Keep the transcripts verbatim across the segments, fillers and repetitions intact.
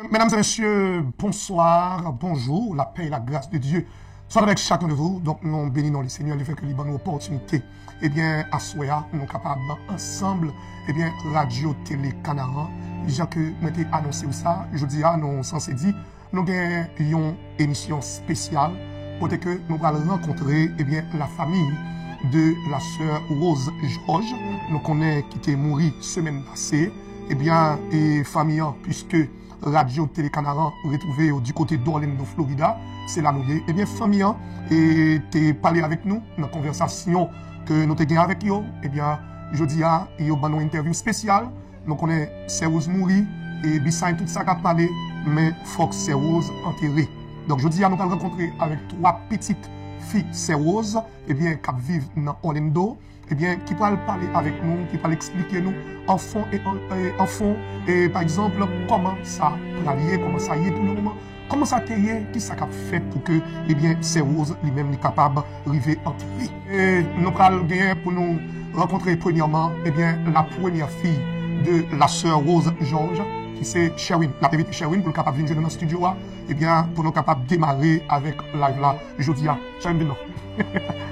Mesdames et messieurs, bonsoir, bonjour, la paix et la grâce de Dieu soit avec chacun de vous. Donk, nou beni non Lesenyè, lefètke li ban nou opòtinite. Ebyen, aswè a, nou kapab ansanm, ebyen, Radyo Tele Kanaran, jan ke mwen te anonse w sa, jodi a, nou sanse di, nou gen yon emisyon espesyal, kote ke nou pral rankontre, ebyen, la famille de la sœur Rose Georges, nou konnen ki te mouri semèn pase, ebyen, e fanmi an, puiske Radyo Tele Kanaran retwouve yo di kote d'Orlando, Florida, se la nou ye. Ebyen, fanmi an, e, te pale avèk nou nan konvèsasyon ke nou te gen avèk yo. Ebyen, jodi a, yo ban nou entèvyou espesyal. Nou konnen Sè Rose mouri, e, beside tout sa k ap pale, men fòk Sè Rose antere. Donk, jodi a, nou pral rankontre avèk twa pitit fi Sè Rose, ebyen, k ap viv nan Orlando, ebyen, ki pral pale avèk nou, ki pral eksplike nou an fon e an, e an fon, e pa egzanp, kòman sa pral ye, kòman sa ye pou le moman, kòman sa te ye, ki sa k ap fèt pou ke, ebyen, Sè Rose li menm li kapab rive antere. E nou pral genyen pou nou rankontre premyèman, ebyen, la première fille de la sœur Rose Georges, ki se Sherwin. N ap envite Sherwin pou l kapab vin jwenn nou nan estidyo a, ebyen, pou nou kapab demare avèk live la jodi a. Sherwin, vin non.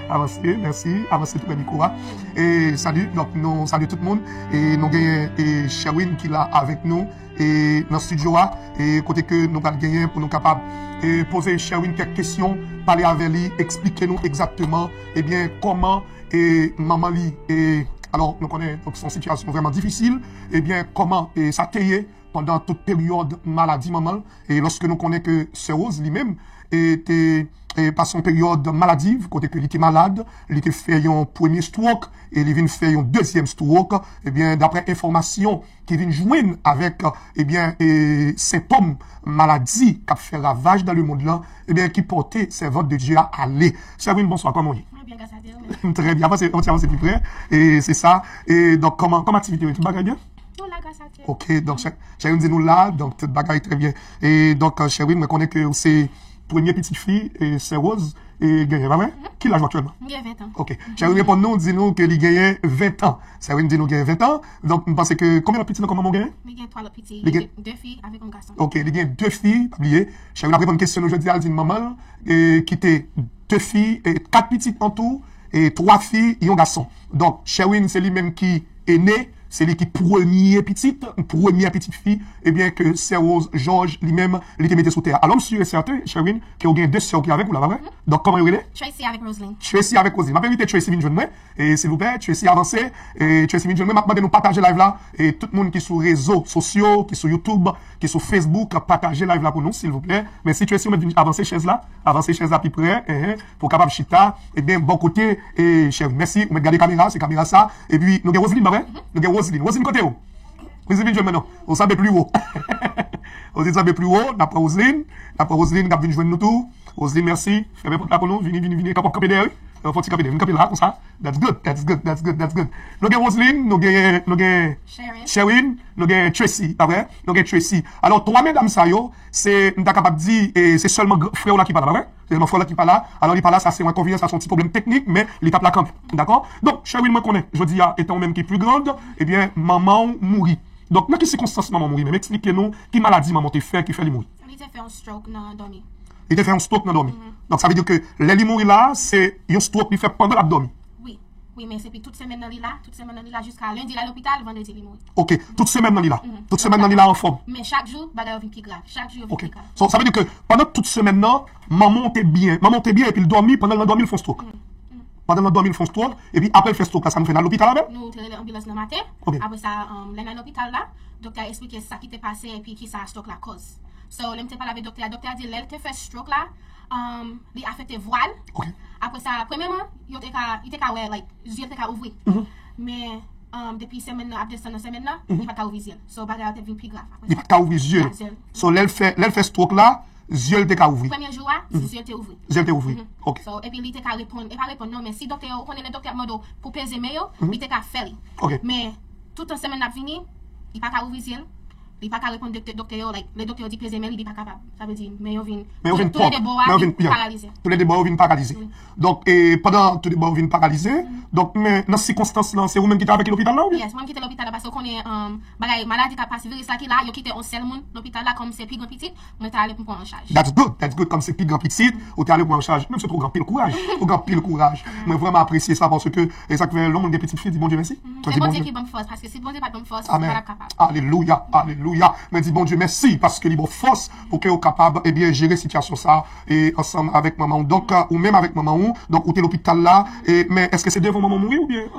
Avanse, mèsi. Avanse tou prè mikwo a. E sali, donk, nou sali tout moun. E nou genyen, e, Sherwin ki la avèk nou, e, nan estidyo a, e kote ke nou pral genyen pou nou kapab, e, poze Sherwin kèk kesyon, pale avè li, eksplike nou egzakteman, ebyen, kòman, e, manman li, e, alò, nou konnen, donk, se yon sitiyasyon vrèman difisil, ebyen, kòman, e, sa te ye pandan tout peryòd maladi manman l, e lòske nou konnen ke Sè Rose li menm, e, te, e, pase yon peryòd maladiv, kote ke li te malad, li te fè yon premye stroke, e li vin fè yon dezyèm stroke, ebyen, daprè enfòmasyon ki vin jwenn avèk, ebyen, e, sentòm maladi k ap fè ravaj nan lemond lan, ebyen, ki pòte sèvant de Dye a ale. Sherwin, bonswa, kòman w ye? Mwen byen, gras a Dye, ou menm? Trè byen, avanse, avanse, avanse pi pre, e se sa. E donk, kòman, kòman aktivite yo, tout bagay byen? Nou la, gras a Dye. Ok, donk, Sherwin di nou la, donk, tout bagay trè byen. E donk, Sherwin, mwen konnen ke ou se premye pitit fi, e, Sè Rose, e, genyen, pa vre? Ki laj ou aktyèlman? M gen ven tan. Ok. Sherwin reponn nou, di nou ke li genyen ven tan. Sherwin di nou genyen ven tan. Donk, m panse ke konbyen lòt pitit ankò manman w genyen? Li gen twa lòt pitit. Li gen de fi avèk yon gason. Ok, li gen de fi, pa bliye. Sherwin ap reponn kesyon nou jodi a, l di n manman l, e, kite de fi, e, kat pitit an tou, e, twa fi, yon gason. Donk, Sherwin, se li menm ki ene, se li ki premye pitit, premyè pitit fi, ebyen, ke Sè Rose Georges li menm, li te mete sou tè a. Alò, m si e sèten, Sherwin, ke w gen de sè w ki avèk ou la, pa vre? Donk, kòman yo rele? Tracy avèk Roseline. Tracy avèk Roseline. M ap envite Tracy vin jwenn mwen, e, silvouplè, Tracy avanse, e, Tracy vin jwenn mwen, m ap mande nou pataje live la, e, tout moun ki sou rezo sosyo, ki sou YouTube, ki sou Facebook, pataje live la pou nou, silvouplè. Mèsi, Tracy, ou mèt vin avanse chèz la, avanse chèz la pi pre, enhen, pou w kapab chita, ebyen, bò kote, e, Sherwin. Mèsi, ou mèt gade kamera, se kamera sa. Epi, nou gen Roseline, pa vre? Nou gen Roseline. Roseline, kote w? Roseline, vin jwenn mwen non. Ou sanble pli wo. Roseline sanble pli wo, n ap pran Roseline, n ap pran Roseline, k ap vin jwenn nou tou. Roseline, mèsi. Fèmen pòt la pou nou, vini, vini, vini, kanpe, kanpe dèyè, wi. Fò ti kanpe dèyè, vin kanpe la, konsa. That's good, that's good, that's good, that's good. Nou gen Roseline, nou gen, nou gen Sherwin. Sherwin, nou gen Tracy, pa vre? Nou gen Tracy. Alò, twa medam sa yo, se, m ta kapab di, e, se sèlman gr-, frè w la ki pa la, pa vre? Se sèlman frè w la ki pa la. Alò, li pa la, sa se yon enkonvenyans, sa se yon ti pwoblèm teknik, men li t ap la kanmenm. Dakò? Donk, Sherwin, mwen konnen, jodi a, etan ou menm ki pli grand, ebyen, manman w mouri. Donk, nan ki sikonstans manman w mouri menm? Eksplike nou ki maladi manman w te fè ki fè li mouri. Li te fè yon stroke nan dòmi. Li te fè yon stroke nan dòmi. Donk, sa vle di ke lè li mouri la, se yon stroke li fè pandan l ap dòmi. Wi. Wi, men se pi tout semèn nan li la, tout semèn nan li la jiska lendi l al lopital, vandredi li mouri. Ok, tout semèn nan li la. Tout semèn nan li la anfòm. Men chak jou, bagay yo vin pi grav. Chak jou yo vin pi grav. Ok. So, sa vle di ke pandan tout semèn nan, manman w te byen, manman w te byen epi l dòmi, pandan l nan dòmi l fè yon stroke. Pandan l nan dòmi l fè yon stroke, epi apre l fè stroke la, sa nou fè, n al lopital avè l? Nou te rele anbilans nan maten. Ok. Apre sa, um, lè n al lopital la, doktè a eksplike sa ki te pase epi ki sa stroke la kòz. So, lè m te pale avèk doktè a, doktè a di lè l te fè stroke la, um, li afekte vwa l. Ok. Apre sa, premyèman, yo te ka, li te ka wè, like, zye l te ka ouvri. Men, um, depi semèn nan ap desann nan semèn nan, li pa t ka ouvri zye l. So, bagay la te vin pi grav apre sa. Li pa t ka ouvri zye l. Ya, zye l. So, lè l fè, lè l fè stroke la, zye l te ka ouvri. Premye jou a, se zye l te ouvri. Zye l te ouvri. Ok. So, epi li te ka reponn, e pa reponn non, men si doktè yo, ou konnen lè doktè ap mande w pou peze men yo, li te ka fè li. Ok. Men, toutan semèn nan ap vini, li pa ka ouvri zye l. Li pa ka reponn doktè, doktè yo, like, lè doktè yo di peze men li, li pa kapab. Sa vle di, men yo vin, men yo vin pòk, men yo vin paralize. Tou le de bò yo vin paralize. Donk, e, pandan tou de bò yo vin paralize, donk, men nan sikonstans lan, se ou menm ki te avèk li lopital la, oubyen? Yes, mwen ki te lopital la, paske ou konnen, um, bagay, maladi k ap pase, viris la ki la, yo kite yon sèl moun lopital la, kòm se pi gran pitit, mwen te ale pou m pran an chaj. That's good, that's good, kòm se pi gran pitit, ou te ale pran an chaj. Menm si ou gen anpil kouraj, ou gen anpil kouraj. Mwen vrèman apresye sa, paske, e sa k fè lè yon moun gen pitit fi, di Bondye mèsi. Se Bondye ki ban m fòs, paske si Bondye pa t ban m fòs, m pa t ap kapab. Alelouya, alelouya. Mwen di Bondye mèsi paske li ba w fòs pou ke w kapab, ebyen, jere sitiyasyon sa a, e ansanm avèk manman w. Donk, ou menm avèk manman w, donk, ou te lopital la, e, men èske se devan manman w mouri oubyen?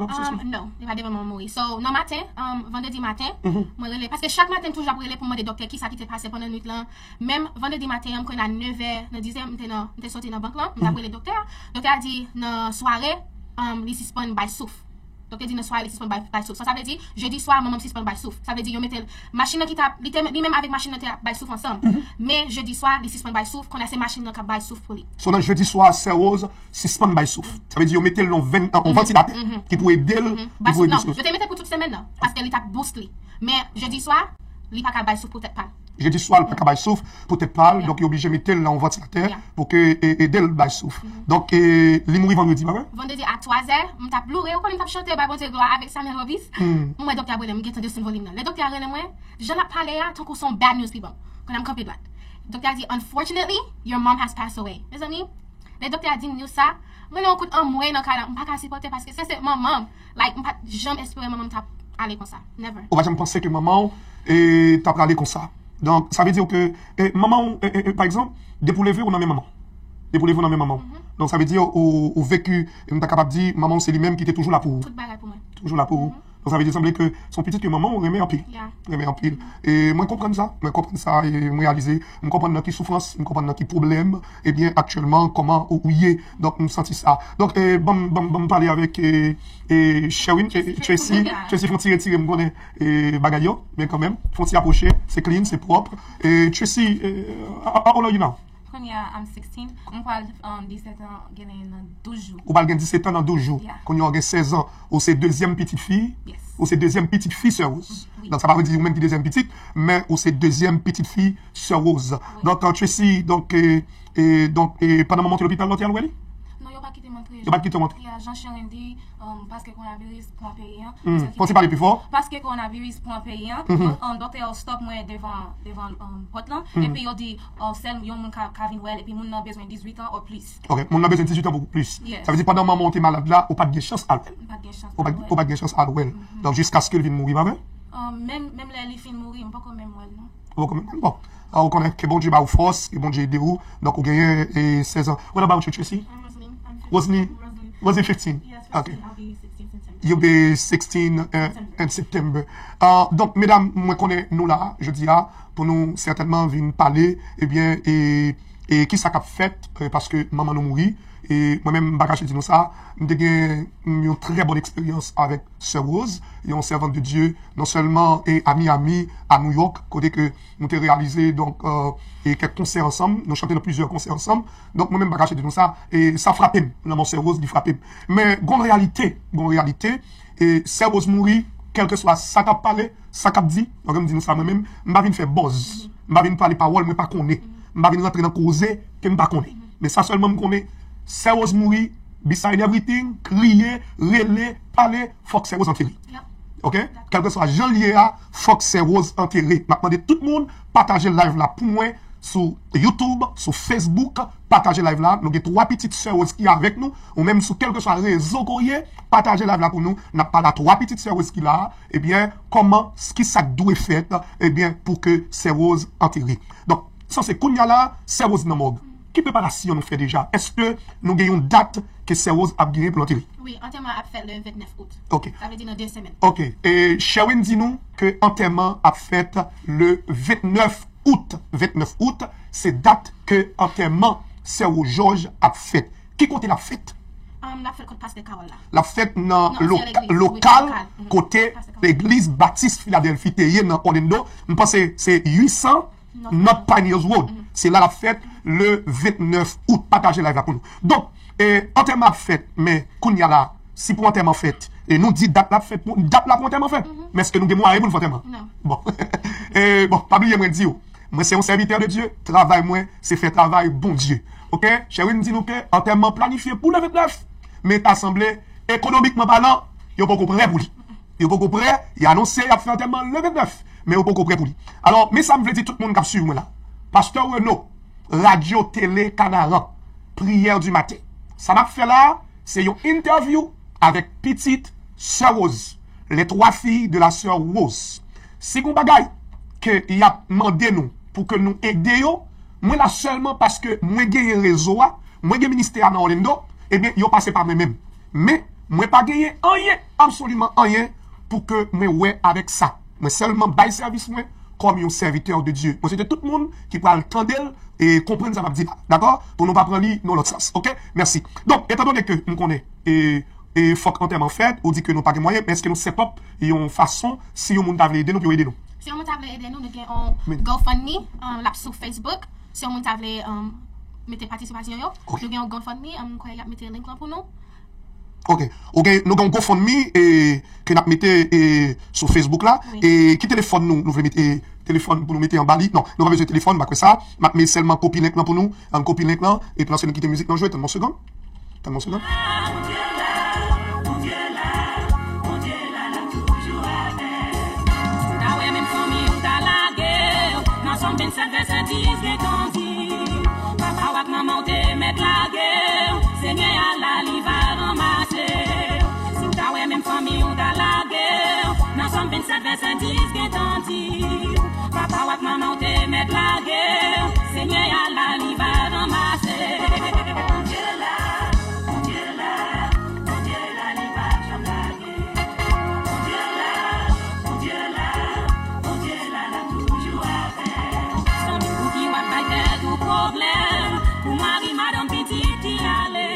Non, se pa devan manman m mouri. So, nan maten, um, vandredi maten, mwen rele, paske chak maten, m toujou ap rele pou m mande doktè kisa ki te pase pandan nwit lan. Menm vandredi maten an, m kwè nan nevè, nan dizè, m te nan, m te soti nan bank lan, m t ap rele doktè a. Doktè a di nan sware, um, li sispann bay souf. Doktè di nan sware li sispann bay, bay souf. Sa, sa vle di, jedi swa, manman m sispann bay souf. Sa vle di, yo mete l, machin nan ki t ap, li te, li menm avèk machin nan te ap bay souf ansanm. Men jedi swa, li sispann bay souf, kounye a se machin nan k ap bay souf pou li. So, nan jedi swa, Sè Rose sispann bay souf. Sa vle di, yo mete l nan ven-, nan yon vantilatè ki pou ede l, ki pou ede l. Yo te mete l pou tout semèn nan, paske li t ap boost li. Men jedi swa, li pa ka bay souf pou tèt pa l. Jedi swa, li pa ka bay souf pou tèt pa l, donk yo oblije mete l nan yon vantilatè pou ke e, ede l bay souf. Donk, e, li mouri vandredi, pa vre? Vandredi a twa zè, m t ap loure, ou konnen m t ap chante, bay Bondye glwa avèk Samuel Robis. M wè doktè a ap rele m, m gentan desann volim nan. Lè doktè a rele mwen, jan l ap pale a, tankou se yon bad news li ban m. Kounye a m kanpe dwat. Doktè a di, "Unfortunately, your mom has passed away." Mezanmi, lè doktè a di m news sa, mwen nan yon kout anmwe nan kay la, m pa ka sipòte paske se, se manman m. Like, m pa t janm espere manman m t ap ale konsa. Never. Ou pa janm panse ke manman w, e, t ap prale konsa. Donk, sa vle di ke, e, manman w, e, e, e, pa egzanp, depi w leve, ou nan men manman w. Depi w leve, ou nan men manman w. Donk, sa vle di, ou, ou veki, e m ta kapab di, manman w se li menm ki te toujou la pou ou. Tout bagay pou mwen. Toujou la pou ou. Donk, sa vle di, sanble ke se yon pitit ke manman w renmen anpil. Renmen anpil. E mwen konprann sa. Mwen konprann sa, e m reyalize. M konprann nan ki soufrans, m konprann nan ki pwoblèm, ebyen, aktyèlman, kòman ou, ou ye. Donk, m santi sa. Donk, e, ban m, ban m, ban m pale avèk, e, e, Sherwin, e, Tracy, Tracy fè yon ti retire, m konnen, e, bagay yo, men kanmenm, fè yon ti apwoche, se clean, se pwòp. E, Tracy, e, how, how old are you now? Kounye a, I'm sixteen. M pral, um, disèt an, gen nan douz jou. Ou pral gen disèt an nan douz jou. Kounye a, ou gen sèz an. Ou se dezyèm pitit fi? Yes. Ou se dezyèm pitit fi Sè Rose. Donk, sa pa vle di ou menm ki dezyèm pitit, men ou se dezyèm pitit fi Sè Rose. Donk, Tracy, donk, e, e, donk, e, pandan manman w te lopital la, w te al wè li? Non, yo pa kite m antre. Yo pa kite w antre? Ya, jan Sherwin di, um, paske kowonaviris pran peyi an. Fò w ti pale pi fò. Paske kowonaviris pran peyi an, um, doktè yo stop mwen devan, devan, um, pòt lan. Epi yo di, um, sèl yon moun ka, ka vin wè l, epi moun nan bezwen dizuit an o plis. Ok, moun nan bezwen dizuit an pou plis. Yes. Sa vle di pandan manman w te malad la, ou pa t gen chans al wè l? M pa t gen chans al wè l. Ou pa t gen chans al wè l. Donk, jiskaske l vin mouri, pa vre? Um, menm, menm lè li fin mouri, m poko menm wè l, non. Ou poko menm wè l, bon. Ah, ou konnen, ke Bondye ba ou fòs, ke Bondye ede ou. Donk, ou genyen, e, sèz an. What about you, Tracy? I'm Rosaline. I'm fifteen. Rosaline? Rosaline. Rosaline fifteen. Yes, ok. Fifteen. I'll be sixteen September. You'll be sixteen, uh, in September. Ah, donk, medam, mwen konnen nou la, jodi a, pou nou sètènman vin pale, ebyen, e, e kisa k ap fèt, e, paske manman nou mouri, e mwen menm, m pa kache di nou sa, m te gen, mm, yon trè bòn eksperyans avèk Sè Rose, yon sèvant de Dieu, non sèlman, e, a Miami, a New York, kote ke nou te reyalize, donk, e, e kèk konsè ansanm, nou chante nan plizyè konsè ansanm. Donk, mwen menm, m pa kache di nou sa, e sa frape m, lanmò Sè Rose, li frape m. Men, gon reyalite, gon reyalite, e Sè Rose mouri, kèlkeswa sa k ap pale, sa k ap di, donk, m di nou sa, mwen menm, m pa vin fè buzz, m pa vin pale pawòl mwen pa konnen, m pa vin rantre nan koze ke m pa konnen. Men sa sèlman m konnen, Sè Rose mouri, beside everything, kriye, rele, pale, fòk Sè Rose antere. Ok? Kèlkeswa jan l ye a, fòk Sè Rose antere. M ap mande tout moun pataje live la pou mwen sou YouTube, sou Facebook, pataje live la. Nou gen twa pitit Sè Rose ki avèk nou. Ou menm sou kèlkeswa rezo ke w ye, pataje live la pou nou. N ap pale a twa pitit Sè Rose ki la a. Ebyen, kòman, kisa k dwe fèt, ebyen, pou ke Sè Rose antere. Donk, sanse kounye a la, Sè Rose nan mòg. Ki preparasyon nou fè deja? Èske nou gen yon dat ke Sè Rose ap genyen pou l antere? Wi, antèman ap fèt le vennèf out. Ok. Sa vle di nan de semèn. Ok. E Sherwin di nou ke antèman ap fèt le vennèf out. Vennèf out, se dat ke antèman Sè Rose Georges ap fèt. Ki kote l ap fèt? Um, l ap fèt kot pastè Carole la. L ap fèt nan lokal kote legliz Batis Filadèlfi te ye nan Orlando. M panse se uit san North Pioneers Road. Se la l ap fèt le vennèf out. Pataje live la pou nou. Donk, e, antèman ap fèt, men kounye a la, si pou antèman fèt, E nou di dat la fèt pou, dat la pou antèman fèt. Men èske nou gen mwayen pou n fè antèman? Bon. E, bon, pa bliye mwen di w, mwen se yon sèvitè de Dye, travay mwen se fè travay Bondye. Oke? Sherwin di nou ke antèman planifye pou le vennèf, men ta sanble, ekonomikman palan, yo poko prè pou li. Yo poko prè, y anonse y ap fè antèman le vennèf, men yo poko prè pou li. Alò, men sa m vle di tout moun k ap swiv mwen la. Pastè Renaud, Radyo Tele Kanaran, Priyè di maten. Sa m ap fè la a, se yon entèvyou avèk pitit Sè Rose, les trois filles de la sœur Rose. Si gon bagay ke y ap mande nou pou ke nou ede yo, mwen la sèlman paske mwen genyen rezo a, mwen gen ministè a nan Orlando, ebyen, yo pase pa mwen menm. Men, mwen pa genyen anyen, absoliman anyen, pou ke mwen wè avèk sa. Mwen sèlman bay sèvis mwen kòm yon sèvitè de Dye. Mwen swete tout moun ki pral tande l e konprann sa m ap di la. Dakò? Pou nou pa pran li nan lòt sans. Oke? Mèsi. Donk, etandone ke m konnen, e, e fòk antèman fèt, ou di ke nou pa gen mwayen, men èske nou set up yon fason, si yon moun ta vle ede nou, pou yo ede nou? Si yon moun ta vle ede nou, nou gen yon GoFundMe, um, l ap sou Facebook. Si yon moun ta vle, um, mete patisipasyon yo, nou gen yon GoFundMe, um, m kwè y ap mete link lan pou nou. Ok. Ok, nou gen yon GoFundMe, e, ke n ap mete, e, sou Facebook la. Wi. E ki telefòn nou, nou vle mete, e, telefòn pou nou mete anba li? Non, nou pa bezwen telefòn, m pa kwè sa. M ap mete sèlman kopi link lan pou nou. Ann kopi link lan, epi lòske nou kite mizik lan jwe, tann yon segonn. Tann yon segonn. Ou ta wè menm fanmi ou ta lage w. Nan Sòm vennsèt vèsè dis gentan di, papa w ak manman w te mèt lage w, Senyè a la li va ranmase w. Si w ta wè menm fanmi ou ta lage w, nan Sòm vennsèt vèsè dis gentan di, papa w ak manman w te mèt lage w, Senyè a la li va ranmase w. Bondye la, Bondye la, Bondye la li pa janm lage. Bondye la, Bondye la, Bondye la, l ap toujou avè w. Zanmi, pouki w ap bay tèt ou pwoblèm? Pou mari, madanm, pitit ki ale.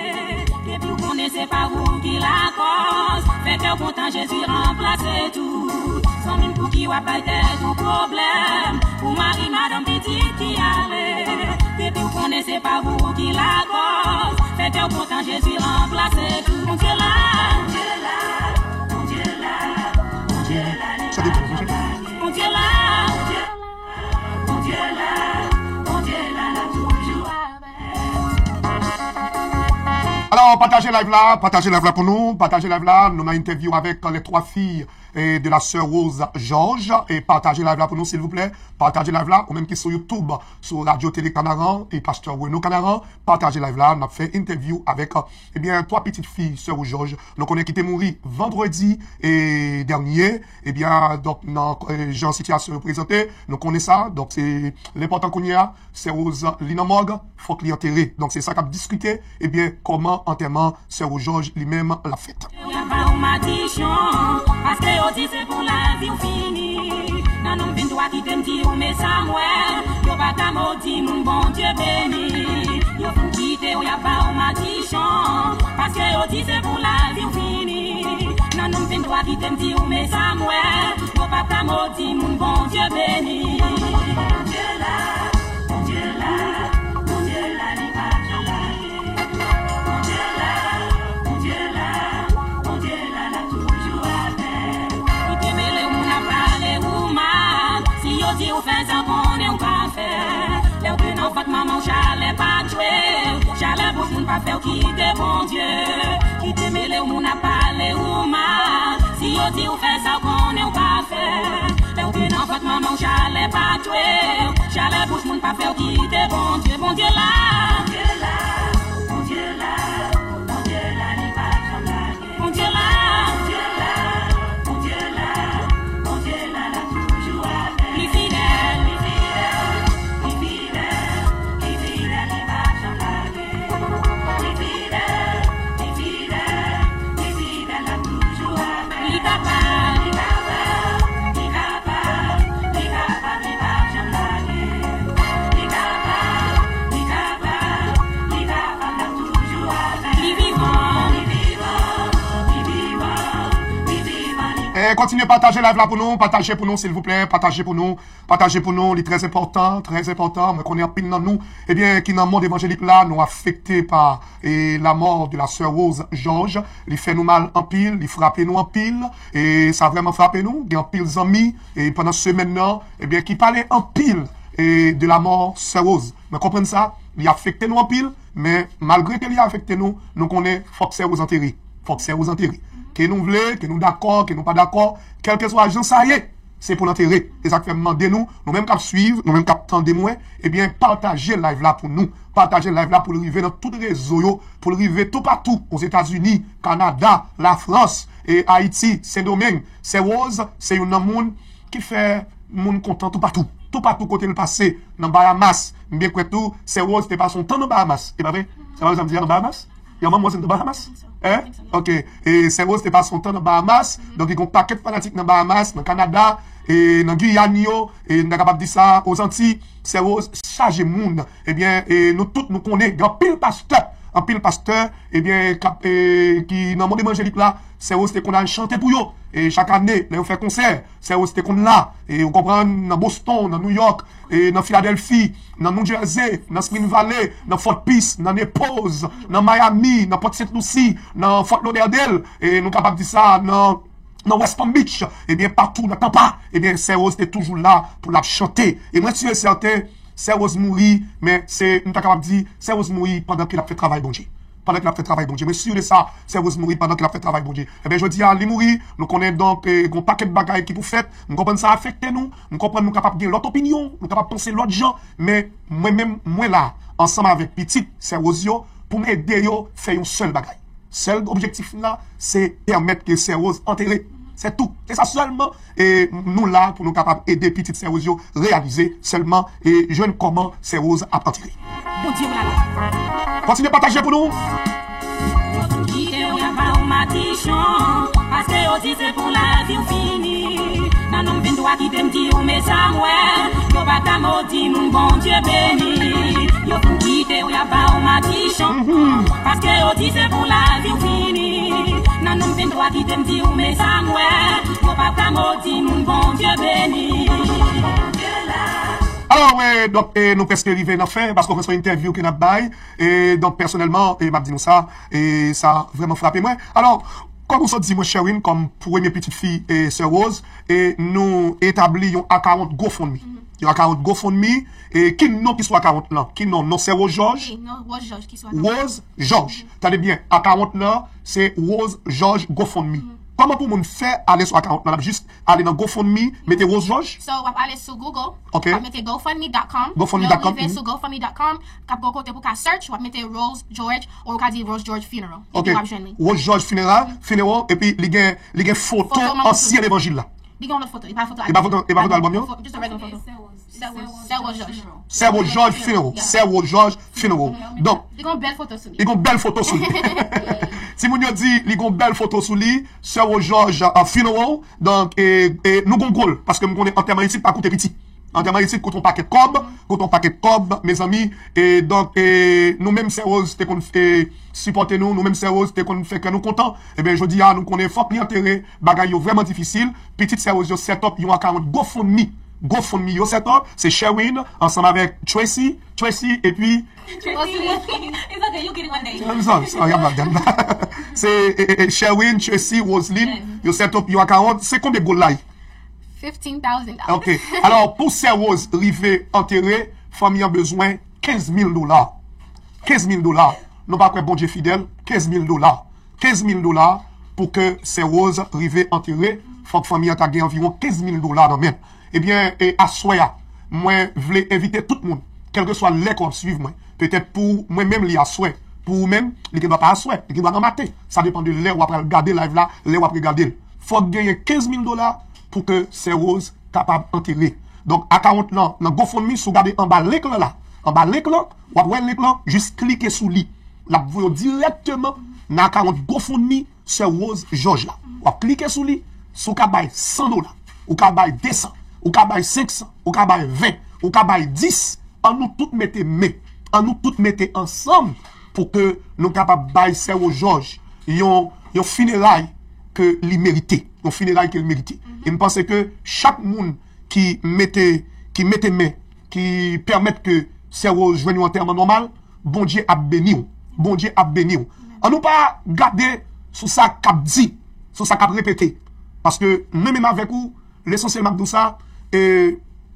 Depi w konnen se pa ou ki lakòz, fè kè w kontan, Jezi ranplase tou. Zanmi m, pouki w ap bay tèt ou pwoblèm? Pou mari, madanm, pitit ki ale. Depi w konnen se pa ou ki lakòz, fè kè w kontan, Jezi ranplase tou. Bondye la, Bondye la, Bondye la, Bondye la, li pa janm lage. Bondye la, Bondye la, Bondye la, Bondye la, l ap toujou avè w. Alò, pataje live la, pataje live la pou nou, pataje live la, nou nan entèvyou avèk les trois filles, e, de la sœur Rose Georges, e pataje live la pou nou, silvouplè, pataje live la, ou menm ki sou YouTube, sou Radio Télé Kanaran, e Pastè Renaud Kanaran, pataje live la, n ap fè entèvyou avèk, ebyen, twa pitit fi sè Rose Georges, nou konnen ki te mouri vandredi, e, dènye, ebyen, donk, nan, e, jan sitiyasyon yo prezante, nou konnen sa, donk, se, l enpòtan kounye a, sè Rose, li nan mòg, fòk li antere. Donk, se sa k ap diskite, ebyen, kòman antèman sè Rose Georges li menm l ap fèt. Yo pa w madichon, paske yo di se pou lavi w fini. Nan nonm venntwa kite m di w, men sa m wè, yo pa ka modi moun Bondye beni. Yo fin kite w, y ap ba w madichon, paske yo di se pou lavi w fini. Nan nonm venntwa kite m di w, men sa m wè, yo pa ka modi moun Bondye beni. Bondye la, Bondye la, Bondye la, li pa janm lage. Bondye la, Bondye la, Bondye la, l ap toujou avè w. Kite mele w, moun ap pale ou mal, si yo di w fè sa, konnen w pa fè. Lè w te nan vant manman w, chalè pa tchwe w, chalè bouch moun pa fè w kite Bondye. Kite mele w, moun ap pale ou mal, si yo di w fè sa, konnen w pa fè. Lè w te nan vant manman w, chalè pa tchwe w, chalè bouch moun pa fè w kite Bondye. Bondye la, Bondye la, Bondye la, Bondye la, li pa janm lage. Bondye la, Bondye la, Bondye la, Bondye la, l ap toujou avè w. Li fidèl, li fidèl, li fidèl, li fidèl, li pa janm lage. Li fidèl, li fidèl, li fidèl, l ap toujou avè w. Li kapab, li kapab, li kapab, li kapab, li pa janm lage. Li kapab, li kapab. E kontinye pataje live la pou nou, pataje pou nou silvouplè, pataje pou nou, pataje pou nou, li trè enpòtan, trè enpòtan. Mwen konnen anpil nan nou, ebyen, ki nan mond evanjelik la, nou afekte pa e lanmò de la sè Rose Georges. Li fè nou mal anpil, li frape nou anpil, e sa vrèman frape nou. Gen anpil zanmi, e pandan semèn nan, ebyen, ki pale anpil e de lanmò sè Rose. Mwen konprann sa, li afekte nou anpil, men malgre ke li afekte nou, nou konnen fòk sè Rose antere. Fòk sè Rose antere. Ke nou vle, ke nou dakò, ke nou pa dakò, kèlkeswa jan sa ye, se pou l antere. E sa k fè m mande nou, nou menm k ap swiv, nou menm k ap tande mwen, ebyen, pataje live la pou nou. Pataje live la pou l rive nan tout rezo yo, pou l rive toupatou, Ozetazini, Kanada, Lafrans, e Ayiti, Sendomeng. Sè Rose se youn nan moun ki fè moun kontan toupatou. Toupatou kote l pase, nan Bahamas. M byen kwè tou, sè Rose te pase yon tan nan Bahamas. E pa vre? Se pa vre sa m di a, nan Bahamas? Yon manman se nan Bahamas? Hein? Ok. E sè Rose te pase yon tan nan Bahamas. Donk, li gen yon pakèt fanatik nan Bahamas, nan Kanada, e nan Giyàn yo, e n ta kapab di sa, Ozantiy. Sè Rose chaje moun. Ebyen, e nou tout nou konnen, gen anpil pastè, anpil pastè, ebyen, k ap, e, ki nan mond evanjelik la, sè Rose te konn al chante pou yo. E chak ane, lè yo fè konsè, sè Rose te konn la. E ou konprann, nan Boston, nan New York, e nan Filadèlfi, nan New Jersey, nan Spring Valley, nan Fort Pierce, nan Naples, nan Miami, nan Port Saint Lucie, nan Fort Lauderdale, e nou kapab di sa, nan, nan West Palm Beach, ebyen, patou, nan Tampa, ebyen, sè Rose te toujou la pou l ap chante. E mwen si e sèten, sè Rose mouri, men se, nou ta kapab di, sè Rose mouri pandan ke l ap fè travay Bondye. Pandan ke l ap fè travay Bondye. Mwen si de sa, sè Rose mouri pandan ke l ap fè travay Bondye. Ebyen, jodi a, li mouri, nou konnen donk, e, gon pakèt bagay ki pou fèt. M konprann sa afekte nou. M konprann nou kapab gen lòt opinyon, nou kapab panse lòt jan, men mwen menm, mwen la, ansanm avèk pitit sè Rose yo, pou m ede yo fè yon sèl bagay. Sèl objektif m la, se pèmèt ke sè Rose antere. Se tou. Se sa sèlman, e nou la pou nou kapab ede pitit sè Rose yo reyalize sèlman e jwenn kòman sè Rose ap antere. Bondye w la la. Kontinye pataje pou nou. Yo tou kite w y ap ba w madichon, paske yo di se pou lavi w fini. Nan non m vin dwa kite m di w mezanmi, yo pa ka modi moun Bondye beni. Yo tou kite w y ap ba w madichon, paske yo di se pou lavi w fini. Nan non m vin dwa kite m di w mezanmi, yo pa ka modi moun Bondye beni. Alò, wi, donk, e, nou prèske rive nan fen, paske se yon entèvyou ke n ap bay. E, donk, pèsonèlman, e, m ap di nou sa, e, sa vrèman frape mwen. Alò, kòm ou sot di mwen, Sherwin, kòm premye pitit fi, e, sè Rose, e, nou etabli yon akawont GoFundMe. Yon akawont GoFundMe, e, ki non ki sou akawont lan? Ki non? Non sè Rose Georges? Wi, non Rose Georges ki sou akawont. Rose Georges. Tande byen, akawont lan, se Rose Georges GoFundMe. Kòman pou moun fè ale sou akawont lan? L ap jis ale nan GoFundMe, mete Rose Georges. So, w ap ale sou Google, ok, w ap mete gofundme dot com. Gofundme dot com. Lè w rive sou gofundme dot com, k ap gon kote pou ka search, w ap mete Rose Georges, ou ka di Rose Georges Funeral. Ok. Epi w ap jwenn li. Rose Georges Funeral, Funeral, epi li gen, li gen foto ansyen levanjil la. Li gen yon lòt foto, li pa foto album. Li pa foto, li pa foto album yo? Just a regular foto. Sè Rose, sè Rose Georges. Sè Rose Georges Funeral. Yeah. Sè Rose Georges Funeral. Donk, li gon bèl foto sou li. Li gon bèl foto sou li. Timoun yo di li gon bèl foto sou li, sè Rose Georges, uh, Funeral. Donk, e, e nou gon goal, paske m konnen antèman isit pa koute piti. Antèman isit koute yon pakèt kòb, koute yon pakèt kòb, mezanmi. E donk, e nou menm sè Rose te konn, e, sipòte nou, nou menm sè Rose te konn fè kè nou kontan. Ebyen, jodi a, nou konnen fòk li antere, bagay yo vrèman difisil. Pitit sè Rose yo set up yon akawont GoFundMe. GoFundMe yo set up, se Sherwin, ansanm avèk Tracy, Tracy, epi It's okay, you get it one day. Sa, sa, y ap ladan. Se, e, e, e, Sherwin, Tracy, Roseline, yo set up yon akawont. Se konbyen goal la ye? Fifteen thousand dollars. Ok. Alò, pou sè Rose rive antere, fanmi an bezwen kenz mil dola. Kenz mil dola. Nou pa kwè Bondye fidèl, kenz mil dola. Kenz mil dola pou ke sè Rose rive antere, fòk fanmi an ta gen anviwon kenz mil dola nan men l. Ebyen, e aswè a, mwen vle envite tout moun, kèlkeswa lè ke w ap swiv mwen, petèt pou mwen menm li aswè, pou ou menm, li gendwa pa aswè, li gendwa nan maten. Sa depann de lè w ap pral gade live la, lè w ap regade l. Fòk genyen kenz mil dola pou ke sè Rose kapab antere. Donk, akawont lan, nan GoFundMe, si w gade anba link lan la, anba link lan, w ap wè link lan, jis klike sou li. L ap voye w dirèkteman nan akawont GoFundMe sè Rose Georges la. W ap klike sou li, si w ka bay san dola, ou ka bay de san, ou ka bay senk san, ou ka bay ven, ou ka bay dis, an nou tout mete men, an nou tout mete ansanm pou ke nou kapab bay sè Rose Georges yon, yon fineray ke li merite, yon fineray ke l merite. E m panse ke chak moun ki mete, ki mete men, ki pèmèt ke Sè Rose jwenn yon antèman nòmal, Bondye ap beni w. Bondye ap beni w. An nou pa gade sou sa k ap di, sou sa k ap repete. Paske mwen menm avèk ou, lesansyèl m ap di w sa, e,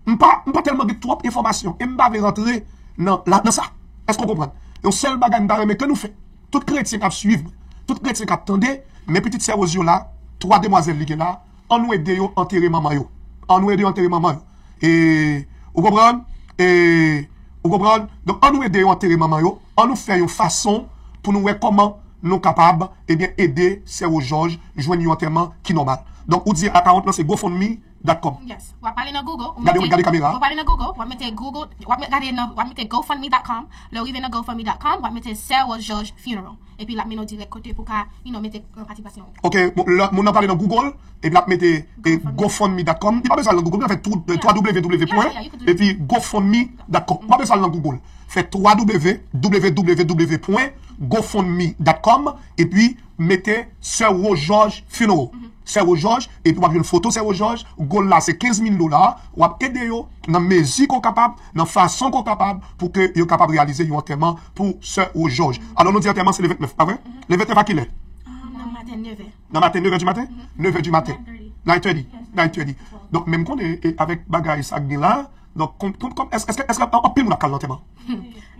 m pa, m pa tèlman gen twòp enfòmasyon e m pa vle rantre nan, la, nan sa. Èske w konprann? Yon sèl bagay m ta renmen ke nou fè, tout kretyen k ap swiv mwen, tout kretyen k ap tande, men pitit Sè Rose yo la, twa demwazèl li gen la, an nou ede yo antere manman yo. An nou ede yo antere manman yo. E, ou konprann? E, ou konprann? Donk, an nou ede yo antere manman yo, an nou fè yon fason pou nou wè kòman nou kapab, ebyen, ede Sè Rose Georges jwenn yon antèman ki nòmal. Donk, ou di akawont lan se GoFundMe dot com. Yes. W ap ale nan Google, ou Gade, mete, gade kamera. W ap ale nan Google, w ap mete Google, w ap met-, gade nan, w ap mete GoFundMe dot com. Lè w rive nan GoFundMe dot com, w ap mete Sè Rose Georges Funeral. Epi l ap mennen w dirèk kote pou ka, you know, mete, uh, patisipasyon. Ok, bon, lè moun nan prale nan Google, epi l ap mete, eh, GoFundMe. GoFundMe dot com. Li pa bezwen al nan Google, li ka fè tou, eh, Yeah. W W W Yeah, pwen, yeah, you could do it. Epi GoFundMe dot com. Ou pa bezwen al nan Google. Fè W W W, W W W pwen GoFundMe dot com, epi mete Sè Rose Georges Funeral. Sè Rose Georges, epi w ap jwenn foto Sè Rose Georges, goal la se kenz mil dola, w ap ede yo nan mezi ke w kapab, nan fason ke w kapab, pou ke yo kapab reyalize yon antèman pou Sè Rose Georges. Alò, nou di antèman se le vennèf, pa vre? Le vennèf a kilè? Ah, nan maten nevè. Nan maten, nevè di maten? Nevè di maten. Nine thirty. Nine thirty. Donk, menm konnen, e, avèk bagay sa k gen la, donk, kon, kon, kon, èske, èske, èske anpil moun ap kal nan antèman?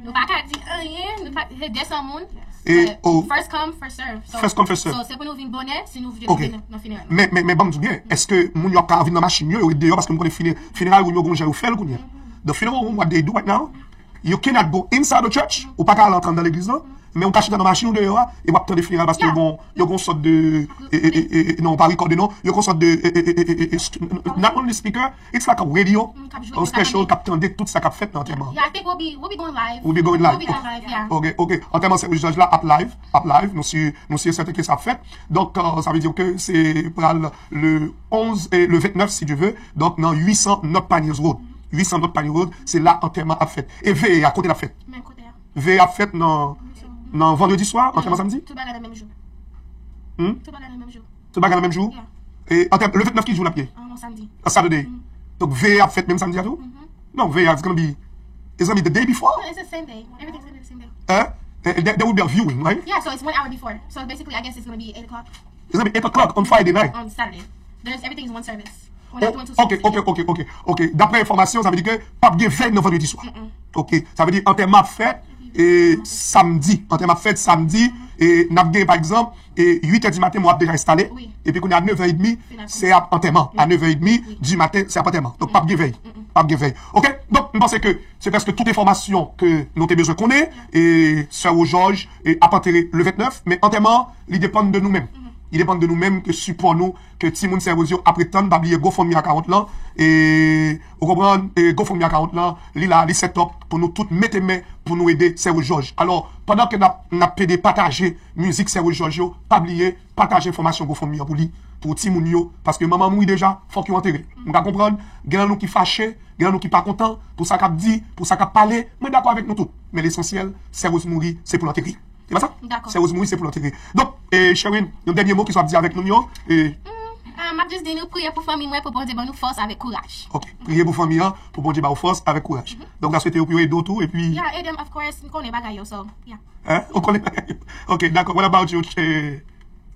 Nou pa ka di anyen, nou pa, se de san moun. E, but oh. First come, first serve. So, First come, first serve. So, se pou nou vin bonè, si nou vle Ok. Vin nan fineray. Men, men, men, ban m di w byen, èske moun yo ap ka vin nan machin yo, yo ret deyò, paske m konnen fine-, fineray ou yo gon jan yo fè l kounye a. The funeral home, what they do right now, you cannot go inside the church, ou pa ka al antre anndan legliz lan, men ou ka chita nan machin ou deyò a, e w ap tande fineral paske yo Yeah. gon, yo gon sòt de, e, e, e, e, non, pa rekòde non, yo gon sòt de, e, e, e, e, e, e, st-, not only speaker, it's like a radio, Mm, k ap jwe yon tout sa k ap special, tande. K ap tande tout sa k ap fèt nan antèman. Yeah, I think we'll be, we'll be going live. We'll be going We'll live. Be going live, yeah. Ok, ok. Antèman Sè Rose Georges la ap live, ap live. Nou si, nou si sèten ke sa ap fèt. Donk, euh, sa vle di ke se pral le onz e le vennèf, si Dieu veut. Donk, nan uit san North Pioneers Road. Uit san North Pioneers Road, se la antèman ap fèt. E veye a, kote l ap fèt? Men kote a? Veye ap fèt nan, nan vandredi swa, antèman samdi? Tout bagay nan menm jou. Hmm? Tout bagay nan menm jou. Tout bagay nan menm jou? Yeah. E antèman, le vennèf ki jou l ap ye? Ah, yon samdi. A Saturday. Mm. Donk, veye ap fèt menm samdi a tou? Mm-hmm. Non, veye a, it's gonna be, it's gonna be the day before? No, it's the same day. Everything's gonna be the same day. Hein? Eh, there, there will be a viewing, right? Yeah, so it's one hour before. So basically, I guess it's gonna be eight o'clock. It's gonna be eight o'clock on Friday night. On Saturday. There's, everything's one service. We're not Oh, doing two ok, services ok, again. Ok, ok, ok. Daprè enfòmasyon, sa vle di ke p ap gen vèy nan vandredi swa. Mm-mm. Ok, sa vle di antèman ap fèt e samdi. Antèman ap fèt samdi e n ap gen, pa egzanp, e uit è di maten, mwen ap deja enstale. Wi. Epi kounye a nèf è edmi, Fin apre. Se ap antèman. A nèf è edmi Wi. Di maten, se ap antèman. Donk, p ap gen vèy. Mm-mm. P ap gen vèy. Ok? Donk, m panse ke se prèske tout enfòmasyon ke nou te bezwen konnen. E Sè Rose Georges, e, ap antere le vennèf, men antèman, li depann de nou menm. Mm-hmm. Li depann de nou menm, ke sipò nou, ke timoun Sè Rose yo ap ret tann, pa bliye GoFundMe account lan. E, ou konprann, e, GoFundMe account lan, li la, li set up pou nou tout mete men, pou nou ede Sè Rose Georges. Alò, pandan ke n ap, n ap pede pataje mizik Sè Rose Georges yo, pa bliye, pataje enfòmasyon GoFundMe an pou li, pou timoun yo, paske manman mouri deja, fòk yo antere l. M ka konprann, gen nan nou ki fache, gen nan nou ki pa kontan, pou sa k ap di, pou sa k ap pale, mwen dakò avèk nou tout. Men lesansyèl, Sè Rose mouri, se pou l antere. Se pa sa? Dakò. Sè Rose mouri, se pou l antere. Donk, e, Sherine, yon dènye mo ki sa w ap di avèk moun yo, e, Mm, ah, m ap jis di nou priye pou fanmi mwen, pou Bondye ban nou fòs avèk kouraj. Ok, priye pou fanmi an, pou Bondye ba w fòs avèk kouraj. Donk, n ap swete yo pou yo ede w tou, epi Yeah, ede m, of course, m konnen bagay yo, so, yeah. Hein? Ou konnen bagay yo. Ok, dakò. What about you, eh?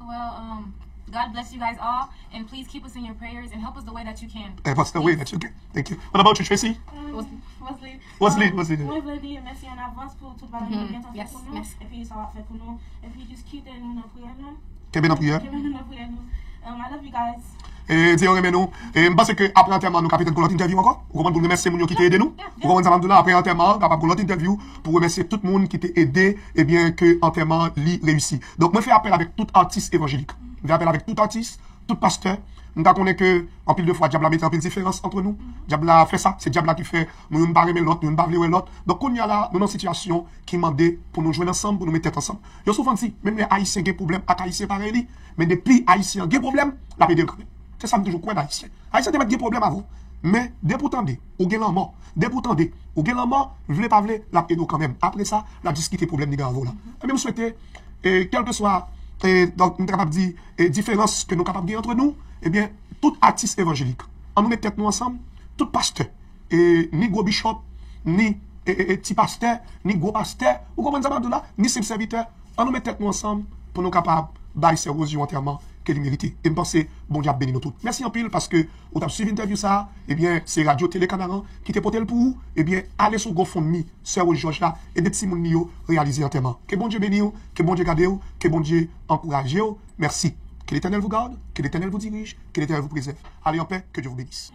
Well, um, God bless you guys all, and please keep us in your prayers and help us the way that you can. Help us the way that you can. Thank you. What about you, Tracy? Um, Wesley. Wesley. Wesley, Um, Wesley. Mwen vle di mèsi an avans pou tout bagay nou Mhm. Gen tan fè Yes, pou nou, mèsi. Epi sa w ap fè pou nou. Epi jis kite nou nan priyè nou. Kenbe nan priyè. Kenbe nou nan priyè nou. Um, I love you guys. E di yo renmen nou. E m panse ke apre antèman, nou ka petèt gon lòt entèvyou ankò. Ou konprann, pou n remèsye moun yo ki te ede nou. Yeah, yeah. Ou konprann sa m ap di w la? Apre antèman an, kapab gon lòt entèvyou pou remèsye tout moun ki te ede, ebyen, ke antèman li reyisi. Donk, mwen fè apèl avèk tout atis evanjelik. Mwen fè apèl avèk tout atis, tout pastè. M ta konnen ke anpil de fwa, dyab la mete anpil diferans antre nou. Dyab la fè sa, se dyab la ki fè nou youn pa renmen lòt, nou youn pa vle wè lòt. Donk, kounye a la, nou nan sitiyasyon ki mande pou nou jwenn ansanm, pou nou met tèt ansanm. Yo souvan di, menm lè Ayisyen gen pwoblèm ak Ayisyen parèy li, men depi Ayisyen an gen pwoblèm, l ap ede l kanmenm. Se sa m toujou kwè nan Ayisyen. Ayisyen te mèt gen pwoblèm avan. Men, depi w tande, ou gen lanmò. Depi w tande, ou gen lanmò, vle pa vle, l ap ede w kanmenm. Apre sa, l ap jis kite pwoblèm li gen avè w la. Ebyen, m swete, e, kèlkeswa e, donk, m ta kapab di, e, diferans ke nou kapab gen antre nou, ebyen, tout atis evanjelik, ann nou met tèt nou ansanm, tout pastè, e, ni gwo bishop, ni e, e, e, ti pastè, ni gwo pastè, ou konprann sa m ap di w la, ni senp sèvitè, ann nou met tèt nou ansanm pou nou kapab bay sè Rose yon antèman ke li merite. E m panse Bondye ap beni nou tout. Mèsi anpil paske ou t ap swiv entèvyou sa a. Ebyen, se Radyo Tele Kanaran ki te pote l pou ou. Ebyen, ale sou GoFundMe sè Rose Georges la, ede timoun li yo reyalize antèman. Ke Bondye beni w, ke Bondye gade w, ke Bondye ankouraje w. Merci. Que l'Éternel vous garde, que l'Éternel vous dirige, que l'Éternel vous préserve. Allez en paix, que Dieu vous bénisse.